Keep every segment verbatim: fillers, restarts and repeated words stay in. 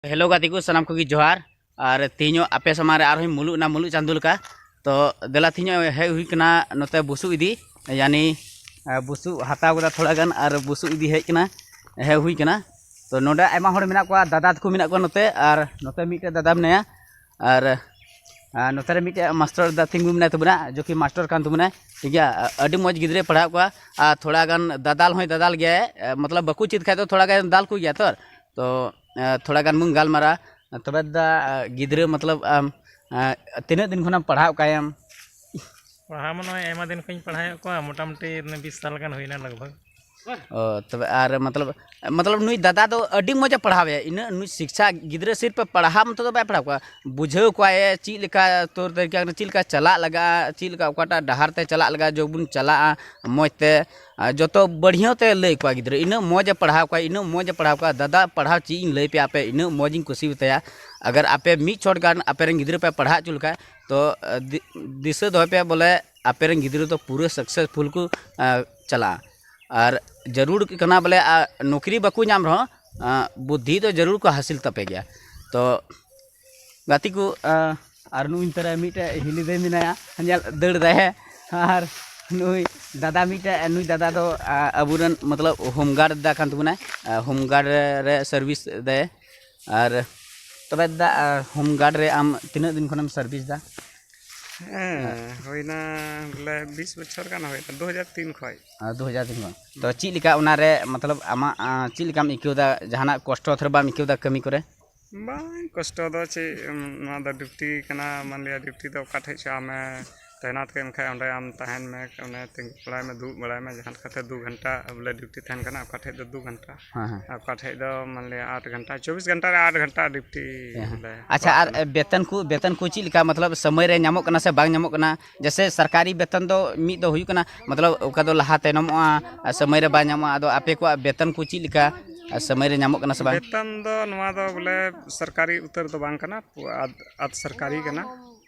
Hello ᱜᱟᱛᱮ ᱠᱚ, ᱥᱟᱱᱟᱢ ᱠᱚᱜᱮ ᱡᱚᱦᱟᱨ᱾ ᱟᱨ ᱛᱮᱦᱮᱧᱚᱜ ᱟᱯᱮ ᱥᱟᱢᱟᱝ ᱨᱮ ᱟᱨᱦᱚᱸᱧ ᱢᱩᱞᱩᱜ ᱮᱱᱟ ᱢᱩᱞᱩᱜ ᱪᱟᱸᱫᱳ ᱞᱮᱠᱟ᱾ ᱛᱚ ᱫᱮᱞᱟ, ᱛᱮᱦᱮᱧᱚᱜ ᱦᱮᱡ ᱦᱩᱭ ᱠᱟᱱᱟ ᱱᱚᱛᱮ ᱵᱩᱥᱩᱵ ᱤᱫᱤ, ᱭᱟᱱᱤ ᱟᱨ ᱵᱩᱥᱩᱵ ᱦᱟᱛᱟᱣ ᱠᱟᱫᱟ ᱛᱷᱚᱲᱟ ᱜᱟᱱ ᱟᱨ ᱵᱩᱥᱩᱵ ᱤᱫᱤ ᱦᱮᱡ ᱠᱟᱱᱟ, ᱦᱮᱡ ᱦᱩᱭ ᱠᱟᱱᱟ᱾ ᱛᱚ ᱱᱚᱰᱮ ᱟᱭᱢᱟ ᱦᱚᱲ ᱢᱮᱱᱟᱜ ᱠᱚᱣᱟ, ᱫᱟᱫᱟ ᱛᱟᱠᱚ ᱢᱮᱱᱟᱜ ᱠᱚᱣᱟ ᱱᱚᱛᱮ, ᱟᱨ ᱱᱚᱛᱮ ᱢᱤᱫᱴᱮᱡ ᱫᱟᱫᱟ ᱢᱮᱱᱟᱭᱟ, ᱟᱨ ᱟᱨ ᱱᱚᱛᱮ ᱨᱮ ᱢᱤᱫᱴᱮᱡ ᱢᱟᱥᱴᱚᱨ ᱫᱟ ᱛᱤᱸᱜᱩ ᱢᱮᱱᱟᱭ ᱛᱟᱵᱚᱱᱟ, ᱡᱚᱠᱤ ᱢᱟᱥᱴᱚᱨ ᱠᱟᱱ ᱛᱟᱵᱚᱱᱟᱭ, ᱴᱷᱤᱠ ᱜᱮᱭᱟ᱾ ᱟᱹᱰᱤ ᱢᱚᱡᱽ ᱜᱤᱫᱽᱨᱟᱹᱭ ᱯᱟᱲᱦᱟᱣ ᱠᱚᱣᱟ, ᱟᱨ ᱛᱷᱚᱲᱟ ᱜᱟᱱ ᱫᱟᱫᱟᱞ ᱦᱚᱸᱭ ᱫᱟᱫᱟᱞ ᱜᱮᱭᱟᱭ, ᱢᱚᱛᱞᱚᱵ ᱵᱟᱠᱚ ᱪᱮᱫ ᱠᱷᱟᱡ ᱫᱚ ᱛᱷᱚᱲᱟ ᱜᱟᱱ ᱫᱟᱞ ᱠᱚ ᱜᱮᱭᱟ ᱛᱚ᱾ ᱛᱚ ᱛᱷᱚᱲᱟ ᱜᱟᱱ ᱵᱚᱱ ᱜᱟᱞᱢᱟᱨᱟ᱾ ᱛᱚᱵᱮ ᱫᱟ, ᱜᱤᱫᱽᱨᱟᱹ ᱢᱚᱛᱞᱚᱵ ᱟᱢ ᱛᱤᱱᱟᱹᱜ ᱫᱤᱱ ᱠᱷᱚᱱᱮᱢ ᱯᱟᱲᱦᱟᱣ ᱠᱟᱭᱟᱢ? ᱯᱟᱲᱦᱟᱣ ᱢᱟ ᱱᱚᱜᱼᱚᱭ ᱟᱭᱢᱟ ᱫᱤᱱ ᱠᱷᱚᱱᱤᱧ ᱯᱟᱲᱦᱟᱣᱮᱫ ᱠᱚᱣᱟ, ᱢᱚᱴᱟᱢᱩᱴᱤ ᱵᱤᱥ ᱥᱟᱞ ᱜᱟᱱ ᱦᱩᱭᱱᱟ ᱞᱟᱜᱽ ᱵᱷᱟᱜᱽ᱾ ᱚ, ᱛᱚᱵᱮ ᱟᱨ ᱢᱚᱛᱞᱚᱵ, ᱢᱚᱛᱞᱚᱵ ᱱᱩᱭ ᱫᱟᱫᱟ ᱫᱚ ᱟᱹᱰᱤ ᱢᱚᱡᱽ ᱮ ᱯᱟᱲᱦᱟᱣᱮᱭᱟ, ᱤᱱᱟᱹᱜ ᱱᱩᱭ ᱥᱤᱠᱪᱷᱟ ᱜᱤᱫᱽᱨᱟᱹ ᱥᱤᱨᱯ ᱯᱟᱲᱦᱟᱣ ᱢᱚᱛᱚ ᱫᱚ ᱵᱟᱭ ᱯᱟᱲᱦᱟᱣ ᱠᱚᱣᱟ, ᱵᱩᱡᱷᱟᱹᱣ ᱠᱚᱣᱟᱭ ᱪᱮᱫ ᱞᱮᱠᱟ ᱛᱚᱨ ᱛᱟᱹᱨᱤᱠᱟ ᱠᱟᱱᱟ, ᱪᱮᱫ ᱞᱮᱠᱟ ᱪᱟᱞᱟᱜ ᱞᱟᱜᱟᱜᱼᱟ, ᱪᱮᱫ ᱞᱮᱠᱟ ᱚᱠᱟᱴᱟᱜ ᱰᱟᱦᱟᱨ ᱛᱮ ᱪᱟᱞᱟᱜ ᱞᱟᱜᱟᱜᱼᱟ, ᱡᱚᱵᱚᱱ ᱪᱟᱞᱟᱜᱼᱟ ᱢᱚᱡᱽ ᱛᱮ, ᱟᱨ ᱡᱚᱛᱚ ᱵᱟᱹᱲᱦᱤᱭᱟᱹ ᱛᱮ ᱞᱟᱹᱭ ᱠᱚᱣᱟ ᱜᱤᱫᱽᱨᱟᱹ, ᱤᱱᱟᱹᱜ ᱢᱚᱡᱽ ᱮ ᱯᱟᱲᱦᱟᱣ ᱠᱚᱣᱟ, ᱤᱱᱟᱹᱜ ᱢᱚᱡᱽ ᱮ ᱯᱟᱲᱦᱟᱣ ᱠᱚᱣᱟ᱾ ᱫᱟᱫᱟ ᱯᱟᱲᱦᱟᱣ ᱪᱮᱫ ᱤᱧ ᱞᱟᱹᱭ ᱯᱮᱭᱟ ᱟᱯᱮ, ᱤᱱᱟᱹᱜ ᱢᱚᱡᱽ ᱤᱧ ᱠᱩᱥᱤᱭᱟᱛᱟᱭᱟ᱾ ᱟᱜᱟᱨ ᱟᱯᱮ ᱢᱤᱫ ᱪᱷᱚᱴ ᱜᱟᱱ ᱟᱯᱮ ᱨᱮᱱ ᱜᱤᱫᱽᱨᱟᱹ ᱯᱮ ᱯᱟᱲᱦᱟᱣ ᱦᱚᱪᱚ ᱞᱮᱠᱷᱟᱡ, ᱛᱚ ᱫᱤ-, ᱫᱤᱥᱟᱹ ᱫᱚᱦᱚᱭ ᱯᱮ ᱵᱚᱞᱮ ᱟᱯᱮ ᱨᱮᱱ ᱜᱤᱫᱽᱨᱟᱹ ᱫᱚ ᱯᱩᱨᱟᱹ ᱥᱟᱠᱥᱮᱥᱯᱷᱩᱞ ᱠᱚ ᱪᱟᱞᱟᱜᱼᱟ᱾ ᱟᱨ ᱡᱟᱹᱨᱩᱲ ᱠᱟᱱᱟ ᱵᱚᱞᱮ, ᱟᱨ ᱱᱚᱠᱨᱤ ᱵᱟᱠᱚ ᱧᱟᱢ ᱨᱮᱦᱚᱸ, ᱟᱸ, ᱵᱩᱫᱽᱫᱷᱤ ᱫᱚ ᱡᱟᱹᱨᱩᱲ ᱠᱚ ᱦᱟᱹᱥᱤᱞ ᱛᱟᱯᱮ ᱜᱮᱭᱟ᱾ ᱛᱚ ᱜᱟᱛᱮ ᱠᱚ, ᱟᱸ, ᱟᱨ ᱱᱩᱭ ᱱᱚᱛᱮ ᱨᱮ ᱢᱤᱫᱴᱮᱡ ᱦᱤᱞᱤ ᱫᱟᱹᱭ ᱢᱮᱱᱟᱭᱟ, ᱧᱮᱞ ᱫᱟᱹᱲ ᱫᱟᱭ᱾ ᱟᱨ ᱱᱩᱭ ᱫᱟᱫᱟ ᱢᱤᱫᱴᱮᱡ, ᱱᱩᱭ ᱫᱟᱫᱟ ᱫᱚ, ᱟᱸ, ᱟᱵᱚᱨᱮᱱ ᱢᱚᱛᱞᱚᱵ ᱦᱳᱢ ᱜᱟᱨᱰ ᱫᱟ ᱠᱟᱱ ᱛᱟᱵᱚᱱᱟᱭ, ᱟᱸ, ᱦᱳᱢ ᱜᱟᱨᱰ ᱨᱮ ᱥᱟᱨᱵᱷᱤᱥ ᱫᱟᱭ᱾ ᱟᱨ ᱛᱚᱵᱮ ᱫᱟ, ᱟᱸ, ᱦᱳᱢ ᱜᱟᱨᱰ ᱨᱮ ᱟᱢ ᱛᱤᱱᱟᱹᱜ ᱫᱤᱱ ᱠᱷᱚᱱᱮᱢ ᱥᱟᱨᱵᱷᱤᱥ ᱫᱟ? ᱦᱮᱸ, ᱦᱩᱭᱱᱟ ᱵᱚᱞᱮ ᱵᱤᱥ ᱵᱚᱪᱷᱚᱨ ᱜᱟᱱ ᱦᱩᱭᱱᱟ, ᱫᱩ ᱦᱟᱡᱟᱨ ᱛᱤᱱ ᱠᱷᱚᱡ᱾ ᱟᱨ ᱫᱩ ᱦᱟᱡᱟᱨ ᱛᱤᱱ ᱠᱷᱚᱱ᱾ ᱛᱚ ᱪᱮᱫ ᱞᱮᱠᱟ ᱚᱱᱟᱨᱮ ᱢᱚᱛᱞᱚᱵ ᱟᱢᱟᱜ, ᱟᱸ, ᱪᱮᱫ ᱞᱮᱠᱟᱢ ᱟᱹᱭᱠᱟᱹᱣ ᱫᱟ? ᱡᱟᱦᱟᱱᱟᱜ ᱠᱚᱥᱴᱚ ᱛᱷᱚᱲᱟ ᱵᱟᱢ ᱟᱹᱭᱠᱟᱹᱣ ᱫᱟ ᱠᱟᱹᱢᱤ ᱠᱚᱨᱮ? ᱵᱟᱝ, ᱠᱚᱥᱴᱚ ᱫᱚ ᱪᱮᱫ, ᱩᱢ, ᱱᱚᱣᱟ ᱫᱚ ᱰᱤᱭᱩᱴᱤ ᱠᱟᱱᱟ, ᱢᱟᱱ ᱞᱤᱭᱟ ᱰᱤᱭᱩᱴᱤ ᱫᱚ ᱚᱠᱟ ᱴᱷᱮᱡ ᱪᱚ ᱟᱢᱮ ᱛᱟᱭᱱᱟᱛ ᱠᱮᱫ ᱢᱮᱠᱷᱟᱡ ᱚᱸᱰᱮ ᱟᱢ ᱛᱟᱦᱮᱱ ᱢᱮ, ᱚᱱᱮ ᱛᱤᱸᱜᱩ ᱵᱟᱲᱟᱭ ᱢᱮ, ᱫᱩᱲᱩᱵ ᱵᱟᱲᱟᱭ ᱢᱮ, ᱡᱟᱦᱟᱸ ᱞᱮᱠᱟᱛᱮ ᱫᱩ ᱜᱷᱚᱱᱴᱟ ᱵᱚᱞᱮ ᱰᱤᱭᱩᱴᱤ ᱛᱟᱦᱮᱱ ᱠᱟᱱᱟ, ᱚᱠᱟ ᱴᱷᱮᱡ ᱫᱚ ᱫᱩ ᱜᱷᱚᱱᱴᱟ, ᱦᱮᱸ, ᱦᱮᱸ᱾ ᱟᱨ ᱚᱠᱟ ᱴᱷᱮᱡ ᱫᱚ ᱢᱟᱱ ᱞᱤᱭᱟ ᱟᱴ ᱜᱷᱚᱱᱴᱟ, ᱪᱚᱵᱵᱤᱥ ᱜᱷᱚᱱᱴᱟ ᱨᱮ ᱟᱴ ᱜᱷᱚᱱᱴᱟ ᱰᱤᱭᱩᱴᱤ ᱦᱮᱸ, ᱦᱮᱸ᱾ ᱵᱚᱞᱮ ᱟᱪᱪᱷᱟ, ᱯᱟᱲᱟᱜ ᱟᱨ ᱠᱟᱱᱟ᱾ ᱵᱮᱛᱚᱱ ᱠᱚ, ᱵᱮᱛᱚᱱ ᱠᱚ ᱪᱮᱫ ᱞᱮᱠᱟ, ᱢᱚᱛᱞᱚᱵ ᱥᱚᱢᱚᱭ ᱨᱮ ᱧᱟᱢᱚᱜ ᱠᱟᱱᱟ ᱥᱮ ᱵᱟᱝ ᱧᱟᱢᱚᱜ ᱠᱟᱱᱟ? ᱡᱮᱥᱮ ᱥᱚᱨᱠᱟᱨᱤ ᱵᱮᱛᱚᱱ ᱫᱚ ᱢᱤᱫ ᱫᱚ ᱦᱩᱭᱩᱜ ᱠᱟᱱᱟ, ᱢᱚᱛᱞᱚᱵ ᱚᱠᱟ ᱫᱚ ᱞᱟᱦᱟ ᱛᱟᱭᱱᱚᱢᱚᱜᱼᱟ, ᱥᱚᱢᱚᱭ ᱨᱮ ᱵᱟᱝ ᱧᱟᱢᱚᱜᱼᱟ, ᱟᱫᱚ ᱟᱯᱮ ᱠᱚᱣᱟᱜ ᱵᱮᱛᱚᱱ ᱠᱚ ᱪᱮᱫ ᱞᱮᱠᱟ, ᱥᱚᱢᱚᱭ ᱨᱮ ᱧᱟᱢᱚᱜ ᱠᱟᱱᱟ ᱥᱮ ᱵᱟᱝ? ᱵᱮᱛᱚᱱ ᱫᱚ ᱱᱚᱣᱟ ᱫᱚ ᱵᱚᱞᱮ ᱥᱚᱨᱠᱟᱨᱤ ᱩᱛᱟᱹᱨ ᱫᱚ ᱵᱟᱝ ᱠᱟᱱᱟ, ᱟᱫ, ᱟᱫ ᱥᱚᱨᱠᱟᱨᱤ ᱠᱟᱱᱟ᱾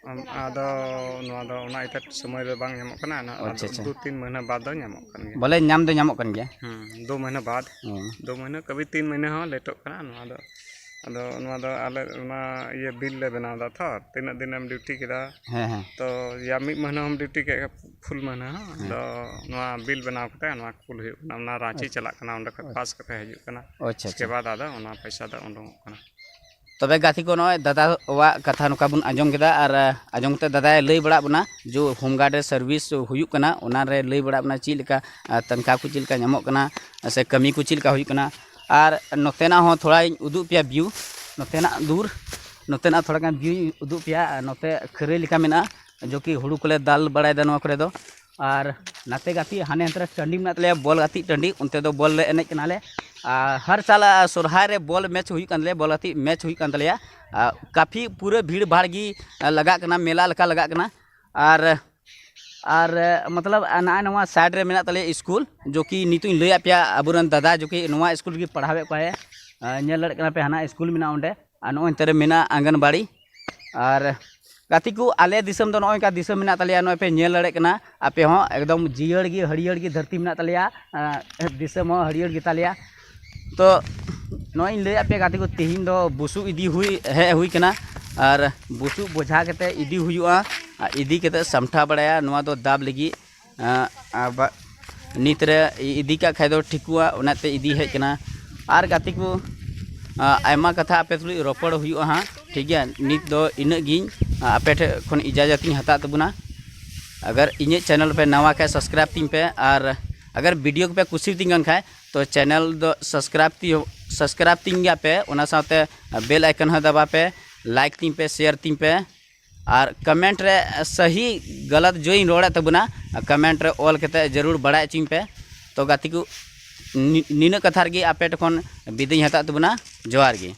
ᱟᱫᱚ ᱱᱚᱣᱟ ᱫᱚ ᱚᱱᱟ ᱤᱛᱟᱹ ᱥᱚᱢᱚᱭ ᱨᱮ ᱵᱟᱝ ᱧᱟᱢᱚᱜ ᱠᱟᱱᱟ, ᱚᱱᱟ ᱟᱪᱪᱷᱟ, ᱟᱫᱚ ᱟᱪᱪᱷᱟ᱾ ᱫᱩ ᱛᱤᱱ ᱢᱟᱹᱦᱱᱟᱹ ᱵᱟᱫᱽ ᱫᱚ ᱧᱟᱢᱚᱜ ᱠᱟᱱ ᱜᱮᱭᱟ᱾ ᱵᱚᱞᱮ ᱧᱟᱢ ᱫᱚ ᱧᱟᱢᱚᱜ ᱠᱟᱱ ᱜᱮᱭᱟ? ᱦᱩᱸ, ᱫᱩ ᱢᱟᱹᱦᱱᱟᱹ ᱵᱟᱫᱽ᱾ ᱚ᱾ ᱫᱩ ᱢᱟᱹᱦᱱᱟᱹ ᱠᱟᱵᱷᱤ ᱛᱤᱱ ᱢᱟᱹᱦᱱᱟᱹ ᱦᱚᱸ ᱞᱮᱴᱚᱜ ᱠᱟᱱᱟ, ᱱᱚᱣᱟ ᱫᱚ ᱟᱫᱚ ᱱᱚᱣᱟ ᱫᱚ ᱟᱞᱮ ᱚᱱᱟ ᱤᱭᱟᱹ ᱵᱤᱞ ᱞᱮ ᱵᱮᱱᱟᱣ ᱮᱫᱟ ᱛᱷᱚᱨ, ᱛᱤᱱᱟᱹᱜ ᱫᱤᱱᱮᱢ ᱰᱤᱭᱩᱴᱤ ᱠᱮᱫᱟ᱾ ᱦᱮᱸ, ᱦᱮᱸ᱾ ᱛᱚ ᱭᱟ ᱢᱤᱫ ᱢᱟᱹᱦᱱᱟᱹ ᱦᱚᱸᱢ ᱰᱤᱭᱩᱴᱤ ᱠᱮᱫ ᱠᱷᱟᱱ, ᱯᱷᱩᱞ ᱢᱟᱹᱦᱱᱟᱹ ᱦᱚᱸ᱾ ᱦᱮᱸ᱾ ᱟᱫᱚ ᱱᱚᱣᱟ ᱵᱤᱞ ᱵᱮᱱᱟᱣ ᱠᱟᱛᱮ ᱱᱚᱣᱟ ᱠᱩᱞ ᱦᱩᱭᱩᱜ ᱠᱟᱱᱟ, ᱚᱱᱟ ᱨᱟᱸᱪᱤ ᱟᱪᱪᱷᱟ᱾ ᱪᱟᱞᱟᱜ ᱠᱟᱱᱟ, ᱚᱸᱰᱮ ᱠᱷᱚᱱ ᱟᱪᱪᱷᱟ᱾ ᱯᱟᱥ ᱠᱟᱛᱮ ᱦᱤᱡᱩᱜ ᱠᱟᱱᱟ᱾ ᱟᱪᱪᱷᱟ, ᱤᱥᱠᱮ ᱟᱪᱪᱷᱟ᱾ ᱵᱟᱫ ᱟᱫᱚ ᱚᱱᱟ ᱯᱚᱭᱥᱟ ᱫᱚ ᱩᱰᱩᱝᱚᱜ ᱠᱟᱱᱟ᱾ ᱛᱚᱵᱮ ᱜᱟᱛᱮ ᱠᱚ, ᱱᱚᱜᱼᱚᱭ ᱫᱟᱫᱟᱣᱟᱜ ᱠᱟᱛᱷᱟ ᱱᱚᱝᱠᱟ ᱵᱚᱱ ᱟᱸᱡᱚᱢ ᱠᱮᱫᱟ, ᱟᱨ, ᱟᱸᱡᱚᱢ ᱠᱟᱛᱮ ᱫᱟᱫᱟᱭ ᱞᱟᱹᱭ ᱵᱟᱲᱟᱜ ᱵᱚᱱᱟ ᱡᱮ ᱦᱳᱢ ᱜᱟᱨᱰ ᱨᱮ ᱥᱟᱨᱵᱷᱤᱥ ᱦᱩᱭᱩᱜ ᱠᱟᱱᱟ, ᱚᱱᱟ ᱨᱮ ᱞᱟᱹᱭ ᱵᱟᱲᱟᱜ ᱵᱚᱱᱟ ᱪᱮᱫ ᱞᱮᱠᱟ, ᱟᱨ, ᱛᱟᱱᱠᱷᱟ ᱠᱚ ᱪᱮᱫ ᱞᱮᱠᱟ ᱧᱟᱢᱚᱜ ᱠᱟᱱᱟ, ᱥᱮ ᱠᱟᱹᱢᱤ ᱠᱚ ᱪᱮᱫ ᱞᱮᱠᱟ ᱦᱩᱭᱩᱜ ᱠᱟᱱᱟ᱾ ᱟᱨ ᱱᱚᱛᱮᱱᱟᱜ ᱦᱚᱸ ᱛᱷᱚᱲᱟᱧ ᱩᱫᱩᱜ ᱯᱮᱭᱟ ᱵᱷᱤᱭᱩ, ᱱᱚᱛᱮᱱᱟᱜ ᱫᱩᱨ, ᱱᱚᱛᱮᱱᱟᱜ ᱛᱷᱚᱲᱟ ᱜᱟᱱ ᱵᱷᱤᱭᱩᱧ ᱩᱫᱩᱜ ᱯᱮᱭᱟ᱾ ᱟᱨ ᱱᱚᱛᱮ ᱠᱷᱟᱹᱨᱟᱹᱭ ᱞᱮᱠᱟ ᱢᱮᱱᱟᱜᱼᱟ, ᱡᱚ ᱠᱤ ᱦᱩᱲᱩ ᱠᱚᱞᱮ ᱫᱟᱞ ᱵᱟᱲᱟᱭᱮᱫᱟ ᱱᱚᱣᱟ ᱠᱚᱨᱮ ᱫᱚ᱾ ᱟᱨ ᱱᱟᱛᱮ ᱜᱟᱛᱮ, ᱦᱟᱱᱮ ᱦᱟᱱᱛᱮ ᱨᱮ ᱴᱟᱺᱰᱤ ᱢᱮᱱᱟᱜ ᱛᱟᱞᱮᱭᱟ, ᱵᱚᱞ ᱜᱟᱛᱮᱜ ᱴᱟᱺᱰᱤ, ᱚᱱᱛᱮ ᱫᱚ ᱵᱚᱞ ᱞᱮ ᱮᱱᱮᱡ ᱠᱟᱱᱟᱞᱮ᱾ ᱟᱨ ᱦᱟᱨ ᱥᱟᱞ, ᱟᱨ ᱥᱚᱨᱦᱟᱭ ᱨᱮ ᱵᱚᱞ ᱢᱮᱪ ᱦᱩᱭᱩᱜ ᱠᱟᱱ ᱛᱟᱞᱮᱭᱟ, ᱵᱚᱞ ᱜᱟᱛᱮᱜ ᱢᱮᱪ ᱦᱩᱭᱩᱜ ᱠᱟᱱ ᱛᱟᱞᱮᱭᱟ᱾ ᱟᱨ ᱠᱟᱯᱷᱤ ᱯᱩᱨᱟᱹ ᱵᱷᱤᱲ ᱵᱷᱟᱲ ᱜᱮ, ᱟᱨ, ᱞᱟᱜᱟᱜ ᱠᱟᱱᱟ, ᱢᱮᱞᱟ ᱞᱮᱠᱟ ᱞᱟᱜᱟᱜ ᱠᱟᱱᱟ᱾ ᱟᱨ, ᱟᱨ, ᱢᱚᱛᱞᱚᱵ, ᱱᱚᱜᱼᱚᱭ ᱱᱚᱣᱟ ᱥᱟᱭᱤᱰ ᱨᱮ ᱢᱮᱱᱟᱜ ᱛᱟᱞᱮᱭᱟ ᱥᱠᱩᱞ, ᱡᱚ ᱠᱤ ᱱᱤᱛᱚᱜ ᱤᱧ ᱞᱟᱹᱭᱟᱫ ᱯᱮᱭᱟ, ᱟᱵᱚᱨᱮᱱ ᱫᱟᱫᱟ ᱡᱚ ᱠᱤ ᱱᱚᱣᱟ ᱥᱠᱩᱞ ᱨᱮᱜᱮ ᱯᱟᱲᱦᱟᱣᱮᱫ ᱠᱚᱣᱟᱭ᱾ ᱟᱨ ᱧᱮᱞ ᱫᱟᱲᱮᱭᱟᱜ ᱠᱟᱱᱟ ᱯᱮ, ᱦᱟᱱᱟ ᱥᱠᱩᱞ ᱢᱮᱱᱟᱜᱼᱟ ᱚᱸᱰᱮ, ᱟᱨ ᱱᱚᱜᱼᱚᱭ ᱱᱚᱛᱮ ᱨᱮ ᱢᱮᱱᱟᱜᱼᱟ ᱟᱝᱜᱟᱱᱵᱟᱲᱤ᱾ ᱟᱨ ᱜᱟᱛᱮ ᱠᱚ, ᱟᱞᱮ ᱫᱤᱥᱚᱢ ᱫᱚ ᱱᱚᱜᱼᱚᱭ ᱱᱚᱝᱠᱟ ᱫᱤᱥᱚᱢ ᱢᱮᱱᱟᱜ ᱛᱟᱞᱮᱭᱟ, ᱱᱚᱜᱼᱚᱭ ᱯᱮ ᱧᱮᱞ ᱫᱟᱲᱮᱭᱟᱜ ᱠᱟᱱᱟ ᱟᱯᱮ ᱦᱚᱸ, ᱮᱠᱫᱚᱢ ᱡᱤᱭᱟᱹᱲ ᱜᱮ, ᱦᱟᱹᱨᱭᱟᱹᱲ ᱜᱮ ᱫᱷᱟᱹᱨᱛᱤ ᱢᱮᱱᱟᱜ ᱛᱟᱞᱮᱭᱟ, ᱟᱨ ᱫᱤᱥᱚᱢ ᱦᱚᱸ ᱦᱟᱹᱨᱭᱟᱹᱲ ᱜᱮᱛᱟᱞᱮᱭᱟ᱾ ᱛᱚ ᱱᱚᱜᱼᱚᱭ ᱤᱧ ᱞᱟᱹᱭᱟᱫ ᱯᱮᱭᱟ ᱜᱟᱛᱮ ᱠᱚ, ᱛᱮᱦᱮᱧ ᱫᱚ ᱵᱩᱥᱩᱵ ᱤᱫᱤ ᱦᱩᱭ, ᱦᱮᱡ ᱦᱩᱭ ᱠᱟᱱᱟ, ᱟᱨ ᱵᱩᱥᱩᱵ ᱵᱚᱡᱷᱟ ᱠᱟᱛᱮ ᱤᱫᱤ ᱦᱩᱭᱩᱜᱼᱟ᱾ ᱟᱨ ᱤᱫᱤ ᱠᱟᱛᱮ ᱥᱟᱢᱴᱟᱣ ᱵᱟᱲᱟᱭᱟ, ᱱᱚᱣᱟ ᱫᱚ ᱫᱟᱵ ᱞᱟᱹᱜᱤᱫ᱾ ᱟᱸ, ᱟᱵᱟ-, ᱱᱤᱛ ᱨᱮ ᱤ-, ᱤᱫᱤ ᱠᱟᱜ ᱠᱷᱟᱡ ᱫᱚ ᱴᱷᱤᱠᱚᱜᱼᱟ, ᱚᱱᱟᱛᱮ ᱤᱫᱤ ᱦᱮᱡ ᱠᱟᱱᱟ᱾ ᱟᱨ ᱜᱟᱛᱮ ᱠᱚ, ᱟᱸ, ᱟᱭᱢᱟ ᱠᱟᱛᱷᱟ ᱟᱯᱮ ᱛᱩᱞᱩᱡ ᱨᱚᱯᱚᱲ ᱦᱩᱭᱩᱜᱼᱟ ᱦᱟᱸᱜ, ᱴᱷᱤᱠ ᱜᱮᱭᱟ? ᱱᱤᱛ ᱫᱚ ᱤᱱᱟᱹᱜ ᱜᱤᱧ, ᱟᱸ, ᱟᱯᱮ ᱴᱷᱮᱡ ᱠᱷᱚᱱ ᱤᱡᱟᱡᱚᱛ ᱤᱧ ᱦᱟᱛᱟᱣ ᱛᱟᱵᱚᱱᱟ᱾ ᱟᱜᱟᱨ ᱤᱧᱟᱹᱜ ᱪᱮᱱᱮᱞ ᱯᱮ ᱱᱟᱣᱟ ᱠᱷᱟᱡ, ᱥᱟᱵᱥᱠᱨᱟᱭᱤᱵᱽ ᱛᱤᱧ ᱯᱮ, ᱟᱨ ᱟᱜᱟᱨ ᱵᱷᱤᱰᱤᱭᱳ ᱠᱚᱯᱮ ᱠᱩᱥᱤᱭᱟᱛᱤᱧ ᱠᱟᱱ ᱠᱷᱟᱡ, ᱛᱚ ᱪᱮᱱᱮᱞ ᱫᱚ ᱥᱟᱵᱥᱠᱨᱟᱭᱤᱵᱽ ᱛᱤᱧ, ᱥᱟᱵᱥᱠᱨᱟᱭᱤᱵᱽ ᱛᱤᱧ ᱜᱮᱭᱟ ᱯᱮ, ᱚᱱᱟ ᱥᱟᱶᱛᱮ ᱵᱮᱞ ᱟᱭᱠᱚᱱ ᱦᱚᱸ ᱫᱟᱵᱟ ᱯᱮ, ᱞᱟᱭᱤᱠ ᱛᱤᱧ ᱯᱮ, ᱥᱮᱭᱟᱨ ᱛᱤᱧ ᱯᱮ᱾ ᱟᱨ ᱠᱚᱢᱮᱱᱴ ᱨᱮ ᱥᱟᱹᱦᱤ ᱜᱟᱞᱟᱛ ᱡᱚᱭᱤᱧ ᱨᱚᱲᱮᱫ ᱛᱟᱵᱚᱱᱟ, ᱠᱚᱢᱮᱱᱴ ᱨᱮ ᱚᱞ ᱠᱟᱛᱮ ᱡᱟᱹᱨᱩᱲ ᱵᱟᱲᱟᱭ ᱦᱚᱪᱚᱧ ᱯᱮ᱾ ᱛᱚ ᱜᱟᱛᱮ ᱠᱚ, ᱱᱤ-, ᱱᱤᱱᱟᱹᱜ ᱠᱟᱛᱷᱟ ᱨᱮᱜᱮ ᱟᱯᱮ ᱴᱷᱮᱱ ᱠᱷᱚᱱ ᱵᱤᱫᱟᱹᱧ ᱦᱟᱛᱟᱣ ᱛᱟᱵᱚᱱᱟ᱾ ᱡᱚᱦᱟᱨ ᱜᱮ᱾